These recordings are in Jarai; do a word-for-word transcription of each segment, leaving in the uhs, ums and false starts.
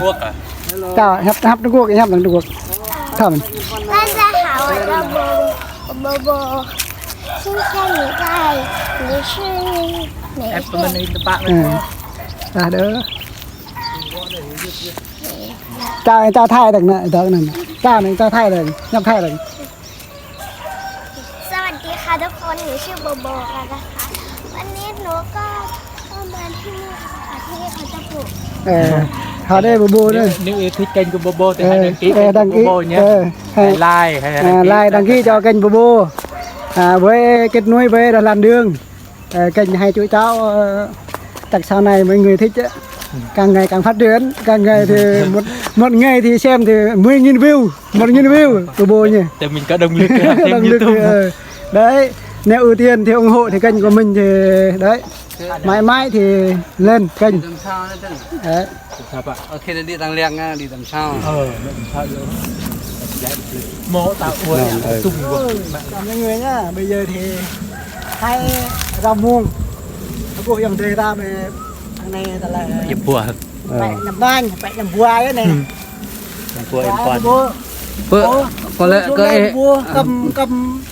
Quốc à? Chào, hiăp, hiăp Trung Quốc, hiăp tiếng Trung Quốc. Thơm. 大家好，我叫波波波。今天你在，你是哪一个？ Em mình đi tepaq. Ừ. Dah đơ. Chào, chào Thái đừng nè, đừng nè. Chào này, chào Thái đừng, nhập Thái đừng. สวัสดีค่ะทุกคน หนูชื่อโบโบกันนะคะ วันนี้หนูก็ก็มาที่นี่ค่ะ ที่อัตตปือ Ơ, họ đây Bobo đây. Nếu, nếu yêu thích kênh của Bobo thì hãy đăng ký kênh của Bobo nhé. Ơ, hãy like, hãy đăng ký, like, đăng ký cho kênh Bobo. À, với kết nối với Đài Loan Đường. Ờ, kênh hai chú cháu, ờ, chắc sau này mọi người thích á. Càng ngày càng phát triển, càng ngày thì một, một ngày thì xem thì mười nghìn view, một nghìn view, Bobo nhỉ. Để mình có động lực làm thêm YouTube. Ờ. Đấy, nếu ưu tiên thì ủng hộ thì kênh của mình thì đấy, mãi mãi thì lên kênh. Đấy. Sao bạn? Ơ, khi đi tăng lẹng á, đi tầm sau. Ờ, đi tầm sau được. Mô tạo của tung của bạn. Chào mọi người nhá, bây giờ thì hai rau muông. Aku yang dari ta về thằng này ta là Yếp bùa. Pẹ nhầm ban, pẹ nhầm bùa ấy này. Yếp bùa, yếp bùa. Bơ, có lẽ có ê. Bùa, cầm, cầm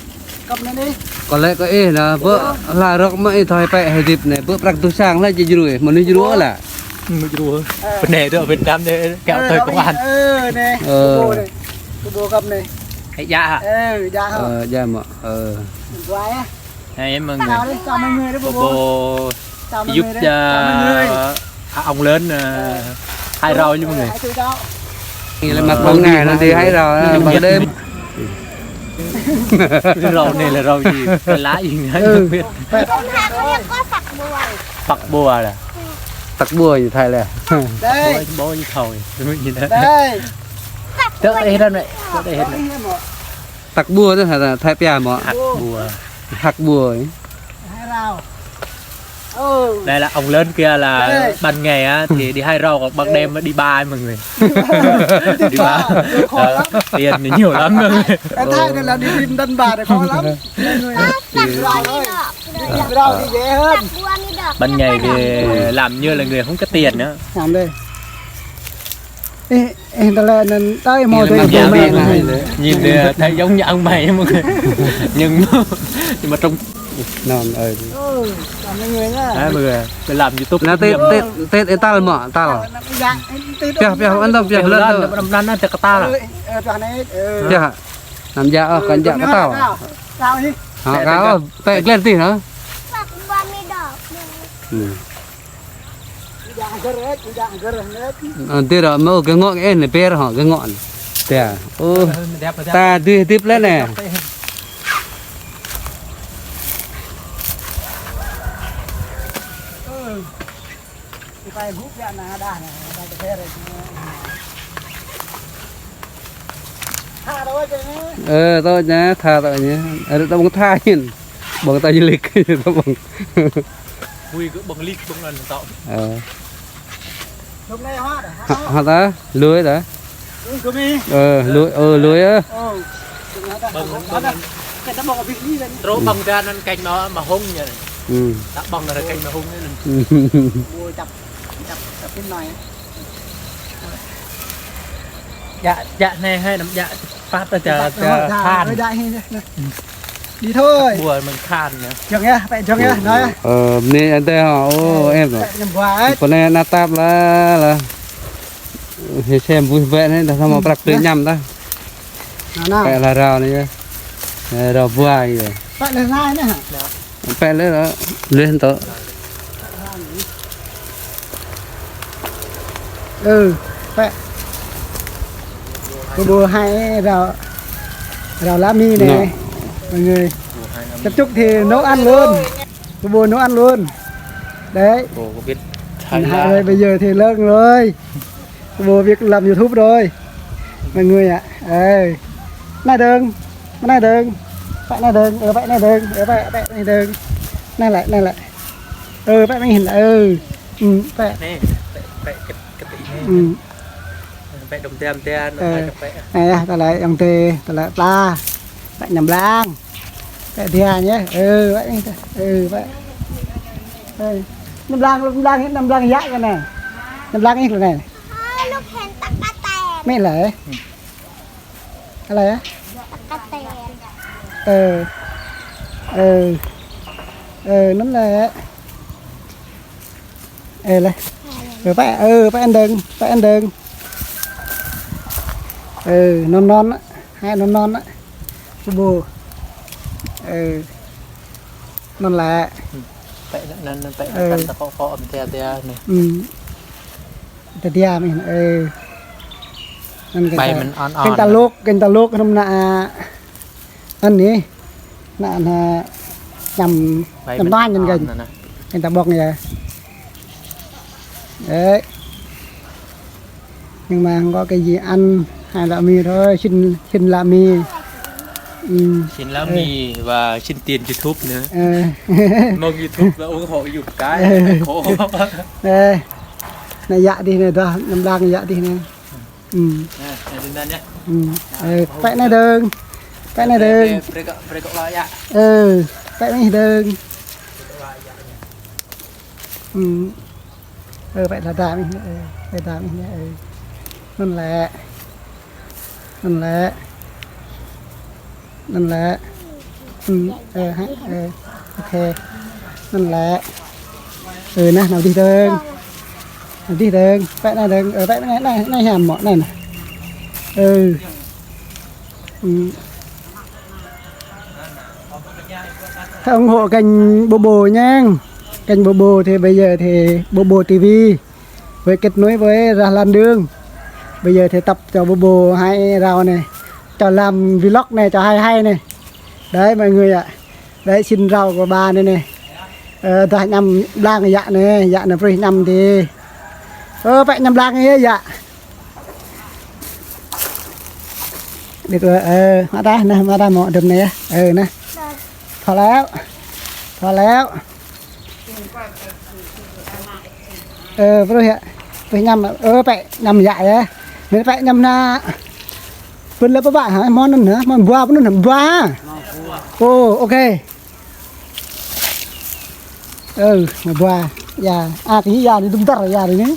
Có lẽ có ê nă, bơ, hla rơ̆k mă ê thoi pĕ hơdip nĕ, bơ prăk tu sang lah či jrui, mơnuih jrua lah. Mơnuih jrua. Pơnai dŏ Việt Nam dê, keo thoi công an. Ơ, nĕ. Ơ. Kơbô nĕ. Kơbô kăm nĕ. Ê, ja hă? Ơ, ja hă? Ơ, ja mă. Ơ. Bua ya. Hai em mơ̆ng. Chào đi, chào mọi người đi, bố. Bố. Chào mọi người đi. Chào mọi người. À, ông lớn, à, hai rau chứ mọi người. Hai rau. Thì là mặc quần ngày nó thì hai rau, à, mặc đêm. Rau anai lah rau gì? Cái lá gì nhá, không biết. Không hả, có nhắc có sặc bùa. Sặc bùa là? Sặc bùa gì Thái là? Đây. Bố, bố gì thầu gì? Cái gì đó? Đây. Tớ đây hết rồi. Tớ đây hết rồi. Sặc bùa đó hả? Thái pia mă. Sặc bùa. Sặc bùa ấy. Hai rau. Đây là ông lớn kia là ban ngày á thì đi hái rau, còn ban đêm đi bar mọi người. Đi bar. Đi bar. Ờ, tiền thì nhiều lắm. Ở Thái này là đi, đi đánh bạc thì khó lắm. Mọi người. Đi rau thôi. Đi rau thì dễ hơn. Ban ngày thì làm như là người không có tiền nữa. Làm đi. Ê, ê, ta lĕ anŭn tơi mơ̆ tơi. Nhìn thì thấy giống như ăn mày mọi người. Nhưng mà, nhưng mà trong... Non, ơ. Ừ, chào mọi người nhá. Đấy, mọi người, mình làm YouTube. Là Tết, Tết, Tết ê tal mơ̆, tal. Pia, pia, ăn tôm, pia, lăn tôm. Năm nay Tết tal à? Pia. Năm ja, ơ, kăn ja kơ tal. Tal hĭ. Hă, kâo, pĕ glĕt tih hă? Ơ, tih ră mơ̆ gơ̆ ngŏ kơ ê nĕ, pĕ ră hă, gơ̆ ngŏ nĕ. Tih. Ơ, ta tui hơdip lĕ nĕ. Ơ, tơ̆ ña, tha tơ̆ ña. Ơ, tơ̆ ƀơ̆ng tha hin. Ƀơ̆ng ta jơlik, tơ̆ ƀơ̆ng. Hui kơ ƀơ̆ng lik, ƀơ̆ng anŭn tơ̆. Ơ. Hă, hă ta, lui ta. Ơ, lui, ơ, lui ơ. Ƀơ̆ng, ƀơ̆ng. Trô ƀơ̆ng ta anŭn kĕnh mă, mă hông ña. Ừ. Ta ƀơ̆ng ta kĕnh mă hông ña. Ui, chập, chập, chập phim nói. Djă, djă anai hai năm djă pap ta, djă, djă khan. Đi thôi. Bùa mơ̆ng khan nhá. Jơ̆ng ya, pĕ jơ̆ng ya, nói. Ơ, anai ăn tơi hă, ô, em rồi. Pĕ ñăm bua ấy. Pơ anai nă tap lah, lah. Hê sem buih bĕ anai, dah samơ̆ prăk tui ñăm dah. Nă, nă. Pĕ lah rau anai ya. Ơ, rau bua ya. Pĕ lah anai nă hă? Pĕ lĕ ră, lĕ hơntơ̆. Ừ, pĕ. Kơ bố hai rau, rau lá mi nĕ, mọi người. Chăm chúc thì nấu ăn luôn. Kơ bố nấu ăn luôn. Đấy. Bố có biết Thái Lan. Hai ơi, bây giờ thì lớn rồi. Kơ bố biết làm YouTube rồi. Mọi người ạ. Ê. Anai dơ̆ng. Anai dơ̆ng. Pĕ anai dơ̆ng. Ơ, pĕ anai dơ̆ng. Ơ, pĕ, pĕ anai dơ̆ng. Anai lĕ, anai lĕ. Ơ, pĕ mơ̆ng hin lĕ. Ơ. Ừ, pĕ. Anai, pĕ, pĕ, kơ, kơ tơ̆ anai. Ừ. Pĕ dŏng tơm tơm, ơ, pĕ, pĕ. Anai yơh, ta lĕ dŏng tơm, ta lĕ pla. Pĕ ñăm blang. Pĕ dia nhé. Ơ, pĕ anai ta. Ơ, pĕ. Ơ. Ñăm blang, ñăm blang, ñăm blang yă kơ anai. Ñăm blang ih lĕ anai. Mĕ lĕ. Alai. Ơ. Ơ. Ơ, anŭn lĕ. Ơ lĕ. Ơ, pĕ, ơ, pĕ ăn dơ̆ng, pĕ ăn dơ̆ng. Ơ, non non á, hai non non á. Bô bô. Ơ. Anŭn lĕ. Pĕ anŭn, pĕ anŭn ta kŏ kŏ tia tia anai. Tia tia mĕn, ơ. Anŭn ƀai kơ ta, mĕn on kơ ta on. Lŏk, kơ ta lŏk anŭn mơ̆n, a. Anŭn anai. Anŭn anai. Ñăm, ñăm toan anŭn kơ. Anŭn anai. Kơ ta ƀơ̆ng yơh. Ơ. Nhưng mà không có cái gì ăn, hai lọ mì thôi, xin, xin lọ mì. Ừ. Xin lọ mì và xin tiền YouTube nữa. Ơ. Mong YouTube là ủng hộ giùm cái, khổ. Ơ. Anai yă dih anai, dah, ñăm blang yă dih anai. Ừ. Anai, anai, anai, anai. Ừ. Ơ, pĕ anai dơ̆ng. Pĕ anai dơ̆ng. Brơi, brơi, brơi kơ lŏ yă. Ơ, pĕ anai dơ̆ng. Ừ. Ơ, pĕ đa đa mih, ơ, đa đa mih, ơ. Anŭn lĕ. Anŭn lĕ. Anŭn lĕ. Ừ, ơ, ha, ơ. Ô kê. Anŭn lĕ. Ơ, anai, nao dih dơ̆ng. Nao dih dơ̆ng. Pĕ anai dơ̆ng. Ơ, pĕ anai, anai, anai hiam mơ̆, anai, anai. Ơ. Ừ. Hãy ủng hộ kênh Bô Bô nhé. Kênh Bô Bô thì bây giờ thì Bô Bô ti vi với kết nối với Rahlan Đương. Bây giờ thì tập cho Bô Bô hãy rau này, cho làm vlog này, cho hay hay này. Đấy mọi người ạ. Đấy, xin rau của bà này này. Ơ, dah ñăm blang yă anai, yă anai brơi ñăm dih. Ơ, pĕ ñăm blang yă, yă. Được rồi, ơ, mă dah, anai, mă dah mơ̆ đơ̆m anai yơh. Ơ, anai. Thâo lĕ. Thâo lĕ. Ơ, brơi yă. Brơi ñăm, ơ, pĕ ñăm yă yơh. Mĕ pĕ ñăm anai. Pơ̆n lĕ pơbă hă, mơ̆n anŭn hă, mơ̆n bua, pơ̆n anŭn hă, bua hă. Ơ, ô kê. Ơ, mă bua, yă, a, kơ yă anai, dŭm dar yă anai.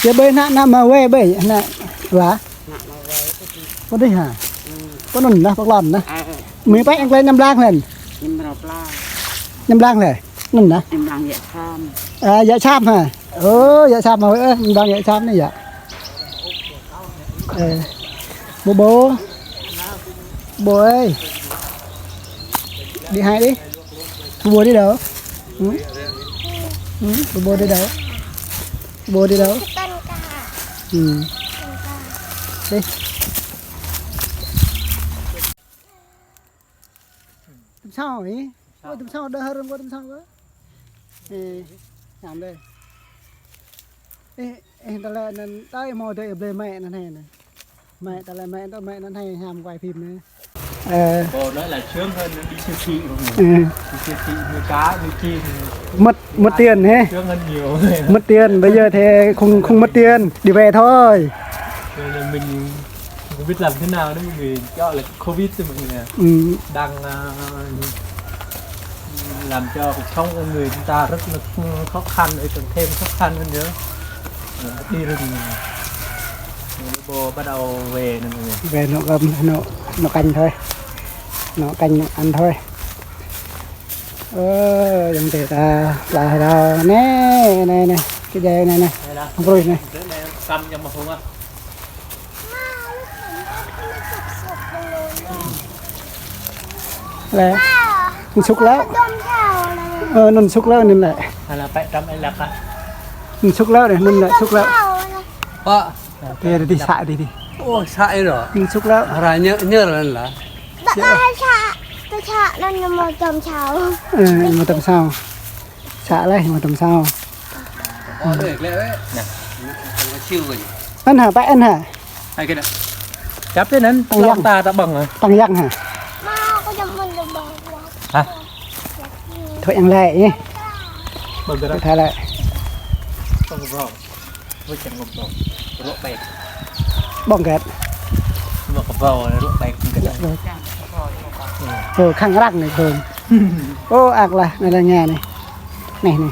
Yă ƀơi anai, anai mă wai ƀơi, anai bua. Pơdih hă. Pơ̆n anŭn anai, pơklon anai. Mĕ pĕ yang klĕ ñăm blang lĕ. Ñăm blang lĕ. Anŭn anai. Ñăm blang yă sam. À, yă sam hă. Ơ, yă sam hă, ơ, ñăm blang yă sam anai yă. Ơ. Bô Bô. Bô ơi. Đi hai đi. Bô Bô đi đâu? Ừ? Ừ, Bô Bô đi đâu? Bô Bô đi đâu? Ừ. Đi. Tơm sao ih? Ơ, tơm sao, đơ hơrơ̆ng kơ tơm sao kơ. Ơ, hiam lĕ. Ơ, ơ, ta lĕ anŭn, ta ih mơ̆ dơi blơi mĕ anŭn anai anai. Mĕ, ta lĕ mĕ, ta mĕ anŭn anai hiam quay phim anai. Ơ. Cô nói là sướng hơn đi siêu thị không nhỉ? Ừ. Đi siêu thị mua cá, mua kem. Mất, mất tiền hả? Sướng hơn nhiều. Mất tiền, bây giờ thì không, không mất tiền, đi về thôi. Nên là mình không biết làm thế nào nữa, mọi người, do là Covid rồi mọi người ạ. Ừ. Đang, à, làm cho cuộc sống của người chúng ta rất là khó khăn, lại còn thêm khó khăn hơn nữa. Ờ, đi rừng. Bô bắt đầu về nè mọi người. Về nấu cơm, nấu, nấu canh thôi. Nấu canh ăn thôi. Ơ, ayŏng adơi ta, pla hơdao. Anai, anai, anai. Kơ djai anai, anai. Anai lah. Hơmprui anai. Anai, anai, căm cho mà không á. Lĕ. Anŭn sŭk lăo. Ơ, anŭn sŭk lăo anŭn lĕ. Hay là pĕ trăm ai lăk ah. Anŭn sŭk lăo anai, anŭn lĕ sŭk lăo. Pă. Tê, tê, tê, să tê, tê. Ô, să ai rồi. Anŭn sŭk lăo. Hra nhơ, nhơ rồi là. Đa, đa să, đa să, anŭn mơ̆ tơm sao. Ơ, mơ̆ tơm sao. Să lĕ, mơ̆ tơm sao. Ơ, lĕ, lĕ, lĕ. Nè. Anŭn hă, pĕ anŭn hă. Ai kơ nè. Čăp tê anŭn, tăng yang ta, ta ƀơ̆ng hă. Tăng yang hă. Hă? Thôi yang lĕ, ih. Ƀơ̆ng kơ ta lĕ. Ƀơ̆ng kơ ta. Ƀơ̆ng kơ ta. Ƀơ̆ng kơ ta. Ƀơ̆ng kơ ta. Ơ, khăng răng anai kơ̆n. Ơ, ak lah, anai lah ngă anai. Anai, anai.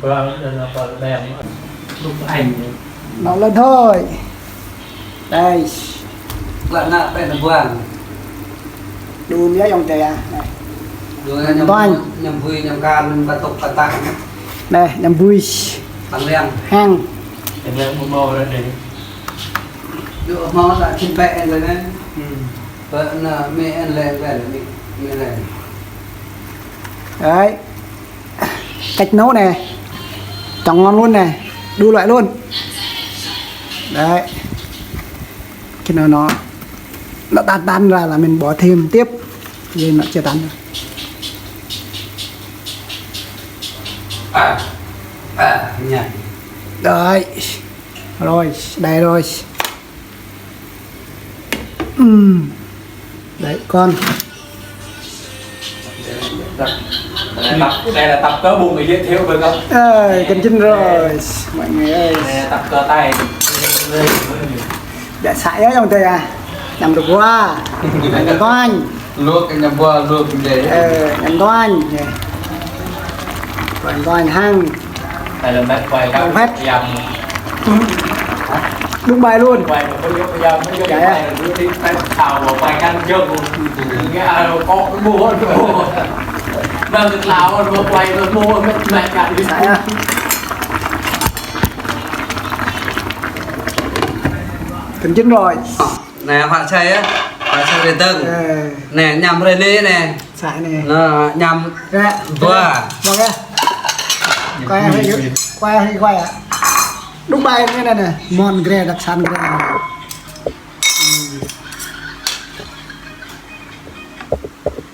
Vâng, nên là vâng, em. Lục Anh. Nó là thôi. Đây. Lợn nạ, đây là vâng. Đu mía dòng tè à. Đây. Đu nhăm, nhăm vui, nhăm vui, nhăm kan, nhăm kan tộc, kan tạng. Đây, nhăm vui. Tăng leng. Hăng. Tăng leng một màu rồi đấy. Đu màu là chín pẹ rồi đấy. Ừ. Vậy là mẹ ăn leng, leng, mẹ, mẹ leng. Đấy. Cách nấu này, trông ngon luôn này, đủ loại luôn. Đấy. Khi nào nó, nó tan tan ra là mình bỏ thêm tiếp. Vậy nó chưa tan ra. À, à, nhảy. Đấy. Rồi, đây rồi. Ừm. Đấy, con. Đây là tập, đây là tập kơ bùng để giới thiệu với con. Ờ, chân chính rồi, mọi người ơi. Đây là tập kơ tay. Đã xài á, dòng tè à? Nằm được qua. Nằm được con. Luộc cái nhắm qua, luộc cái dễ. Ờ, nằm con. Nè. Con, con hăng. Đây là mét quay Không hết. Yăm. Đúng bài luôn. Quay mà không dám, không dám, không dám. Dạ, quay dạ. Là cứ đi, đi, thảo mà quay căng dơm. Nghe, à, có cái bùa, cái bùa. Đang được lào mà quay nó bùa, mét, mét cả đi. Dạ, dạ. Chân chính rồi. Nè, họa say á, họa say rê tơng. Ờ. Nè, nhắm rê nê nè. Sai nè. Nó nhắm. Rê. Dua. Dua. Quay hơi, quay hơi, quay ạ. Đúng bài như này này, món ghê, đặc sản ghê.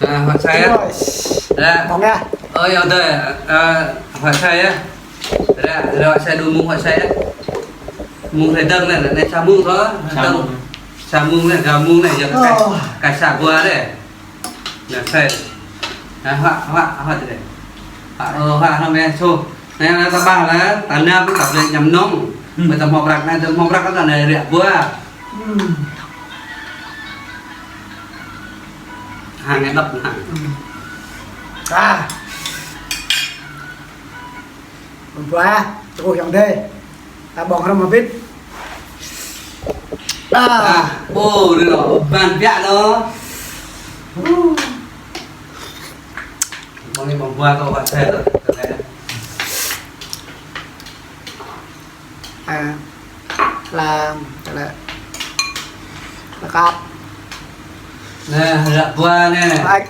À, Hoàng Sai á. Rồi. Dạ. Bóng nha. Ơ, yau tơi, à, Hoàng Sai á. Rồi, rồi, Sai đu mông Hoàng Sai á. Mông Thái Đông này, này, sa mông thôi. Sa mông. Sa mông này, gà mông này, giờ cái, cái sa gua đấy. Nè, sĕ. Nè, huă, huă, huă tơlơi. Huă, ơ, huă, huă, mẹ, sô. Nè, nè, ta ƀă lah, ta nao, ta ƀu lĕ ñăm nong. Hmm. Mơi ta hmâo prăk, nè, ta hmâo prăk, ta nao ră bua. Hmm. Hăng nge đăp, hăng. Hmm. À. Hôm qua, tôi không đi. Ta ƀơ̆ng hrŏm hơbĭt. À. À, ô, đi rồi, bàn biă đó. Hu. Mong đi mong qua câu hỏi thế rồi. À, là, là, là cặp. Nè, ră bua nè. Ăt.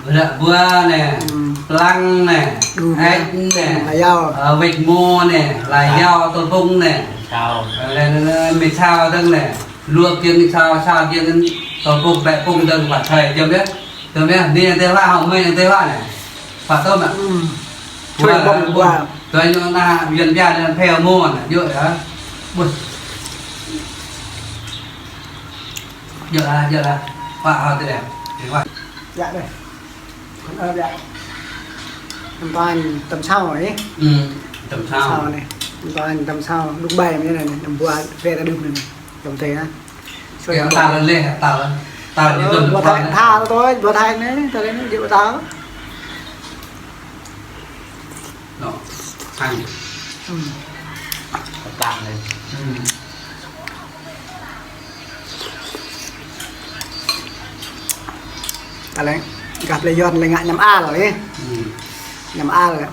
Ră bua nè. Hmm. Plăng nè. Đu bua. Ĕč nè. Lah yao. Ơ, wĕč mô nè. Lah yao, tơl pŭng nè. Sao. Ơ, nè, nè, nè, mì xào dơ̆ng nè. Luộc kiêng mì xào, xào kiêng tơl pŭng, bĕ pŭng dơ̆ng, huă Sai, jăm yơh. Tơm yơh, ni yang tê hla, hŏ mơi yang tê hla nè. Huă tơm nè. Hmm. Huă, huă. Tui ñu nă, yuan bia nă, phê mô nă, yơh yơh. Ƀuh. Djơ̆ lah, djơ̆ lah. Huă, huă tơlơi. Huă. Djơ̆ dih. Kon ơ djơ̆. Anŭn tơm sao ih. Hmm, tơm sao. Sao anai. Anŭn tơm sao. Đuk bai mơ̆n anai, anăm bua phê ta đưm anai. Tơm tê ha. Sui. Kơ tal leh, tal. Tal ñu tơm bua Thái, tal. Tal thôi, bua Thái anai, tal anai, djơ̆ bua tal. Nô, hăng. Hmm. Kơtang lĕ. Hmm. Ta lĕ, gah plei Yuan lĕ ngă ñăm al lĕ. Hmm. Ñăm al lĕ.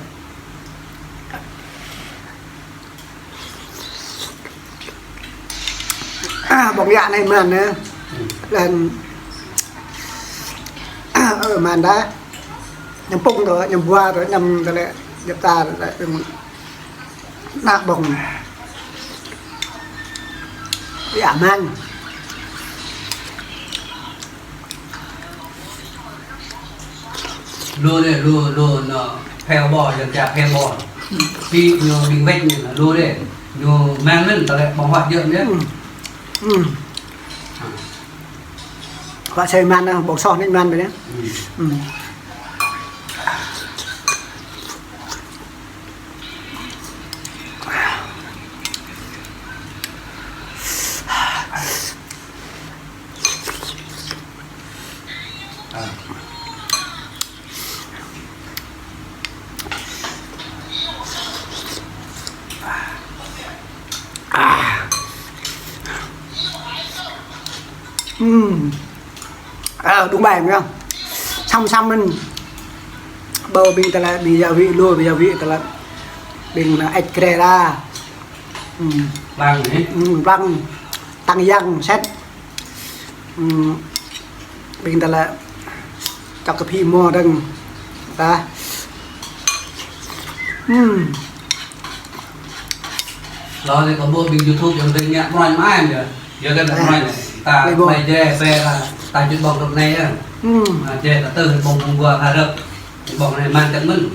À, ƀơ̆ng yă anai mơ̆n anai. Lĕ, ơ, mơ̆n đa. Ñăm pŭng tơ, ñăm bua tơ, ñăm tơlơi, djơ̆ ta tơlơi, nă ƀơ̆ng. Yă mơ̆n. Lu dih, lu, lu, nô, pheo ƀô, jăm ja pheo ƀô. Pi ñu ƀing wĕč ñu, lu dih. Ñu mơ̆n mơ̆n, tơlơi ƀơ̆ng huă djơ̆ ñu. Hmm. Hmm. Huă Sai mơ̆n nă, ƀơ̆ng soh anai mơ̆n ƀơi anai. Hmm. Hmm. À. Hmm. À, đúng bài không? Săm săm mơ̆n. Ƀơ̆ng ƀing tơlơi, ƀing gia vị lu, ƀing gia vị tơlơi. Ƀing nă ĕč krê ra. Hmm. Plăng hĭ. Hmm, plăng. Tăng yang, sĕt. Ừm, ƀing ta lĕ čŏk kơ phi mô dơ̆ng. Ta. Ừm. Lŏ lĕ kơ ƀuh ƀing YouTube yang tơña mơ̆n mơ̆n yơh. Yơh kơ mơ̆n. Ta lĕ jĕ pĕ ta, ta čut ƀơ̆ng rơ̆p anai yơh. Ừm. Jĕ ta tơ̆ ƀơ̆ng ƀơ̆ng gua ha rơ̆p. Ƀơ̆ng anai mơ̆n kơ mơ̆n.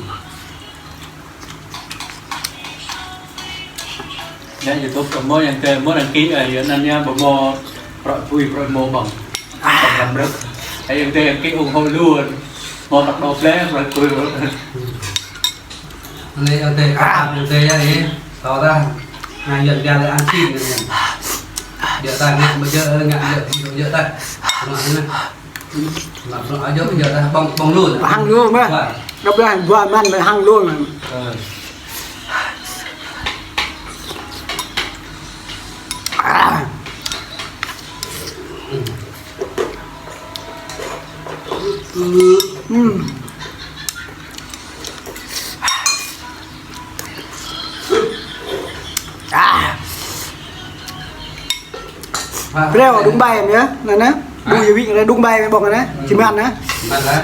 Nhá YouTube có mô yang tê mô đăng ký, à, yua anŭn nhá, ƀu mô prăk pui, prăk mô ƀơ̆ng. Ƀơ̆ng lăm rơ̆p. Ơ, yang tê đăng ký ủng hộ luôn. Mô prăk đô plĕ, prăk pui. Anai yang tê, yang tê ya, ih. Tơdah. Anai yang tê lĕ ăn xin. Yua ta ngă ƀu djơ̆, ngă ƀu djơ̆, ƀu djơ̆ ta. Anai. Mă bruă aja, aja dah ƀơ̆ng, ƀơ̆ng lu. Hăng lu mơ̆. Wah. Găp lah, ƀuă mơ̆n hăng lu mơ̆n. Ơ. Ah. Ừm. Ah. Preo đúng bài em nhá. Anai anai. Hả? Ƀu yua wĭ anai, đúng bài em ƀơ̆ng anai. Či mơ̆n anai. Mơ̆n anai.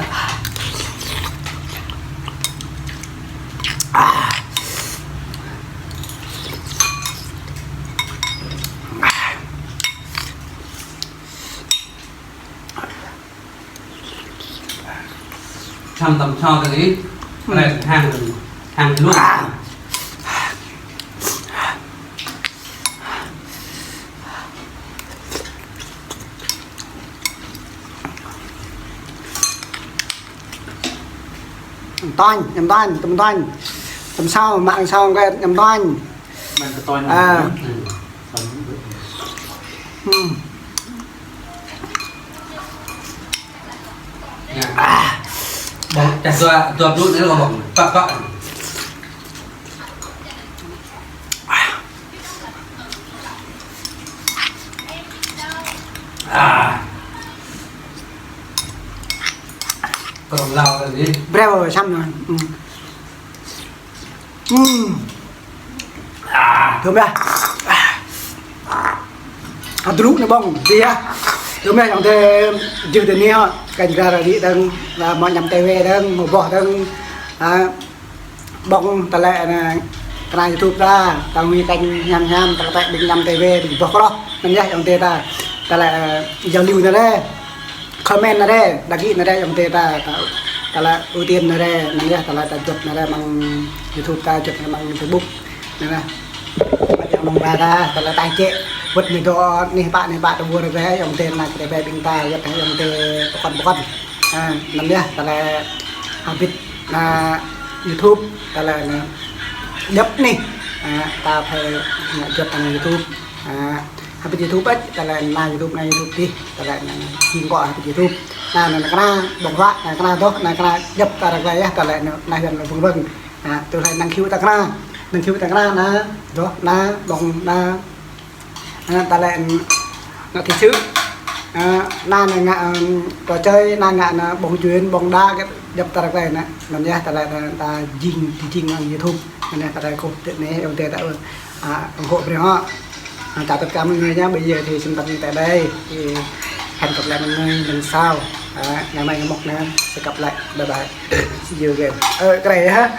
Ah. Tăm tăm so kơ đi. Rai hăng, hăng lu. Ñăm toñ, ñăm toñ, tăm toñ. Tăm sao, mă sao kơ ñăm toñ. Mă kơ toñ. À. Hm. Hm. Nè. Bông, čah dua, dua blŭ anai kâo bông. Pă, pă. À. Kâo bông lao kơ đi. Breo, săm anai. Hm. Hm. À, thơm ya. À, tơlŭ anai bông, đi ya. Thơm ya, ayŏng adơi, jưh tơ anai hŏ, kơ jra ră ruai dơ̆ng, la mă ñăm tê wê dơ̆ng, mă boh dơ̆ng. À, bông, tơlơi anai, kơnăl YouTube ta, ta ngui kơ ñăm ñăm, ta kơtĕk ƀing ñăm tê wê, ƀing boh kơroh, anŭn ya, ayŏng adơi ta, tơlơi, à, giao lưu anai lĕ. Comment anai rai, đăng ký anai rai, ayŏng adơi ta, ta, tơlơi ưu tiên anai rai, anŭn ya, tơlơi ta juăt anai rai amăng YouTube ta, juăt amăng Facebook, anai rai. Mă ayŏng nong ba ta, tơlơi ta čĕ, wơ̆t anai dŏ, anai pă, anai pă, ta ƀuh rai, ayŏng adơi anai kơ rai ƀing ta, wơ̆t ayŏng adơi pơkŏn pơkŏn. Ha, anŭn ya, tơlơi habit, anai, YouTube, tơlơi anai, djŏp anai, ha, ta phải ngă juăt amăng YouTube. Ha, habit YouTube ĕč, tơlơi anai YouTube, anai YouTube dih, tơlơi anai jing kơ habit YouTube. Anai, anai kơna, bông huă, anai kơna dŏ, anai kơna djŏp ta ră ruai ya, tơlơi anai, anai Yuan lŏ bưng bưng. Anai, tơlơi năng khiu ta kơna, năng khiu ta kơna, anai, dŏ, anai, bông, anai. Anai, tơlơi anai, ngă kơ chữ. Anai, anai ngă, ưm, trò chơi, anai ngă, anai bông chuyền, bông đá, djŏp ta ră ruai anai. Anŭn ya, tơlơi anai, ta jing, jing amăng YouTube. Anai, tơlơi kâo tĕ anai, ayŏng adơi ta, ơ. À, ủng hộ brơi hŏ. À, chào tất cả mọi người nhé. Bây giờ thì xin tạm dừng tại đây. Thì hẹn gặp lại mọi người lần sau. À, ngày mai ngày mốt nữa sẽ gặp lại. Bye bye. See you again. Ơ, cái này hả?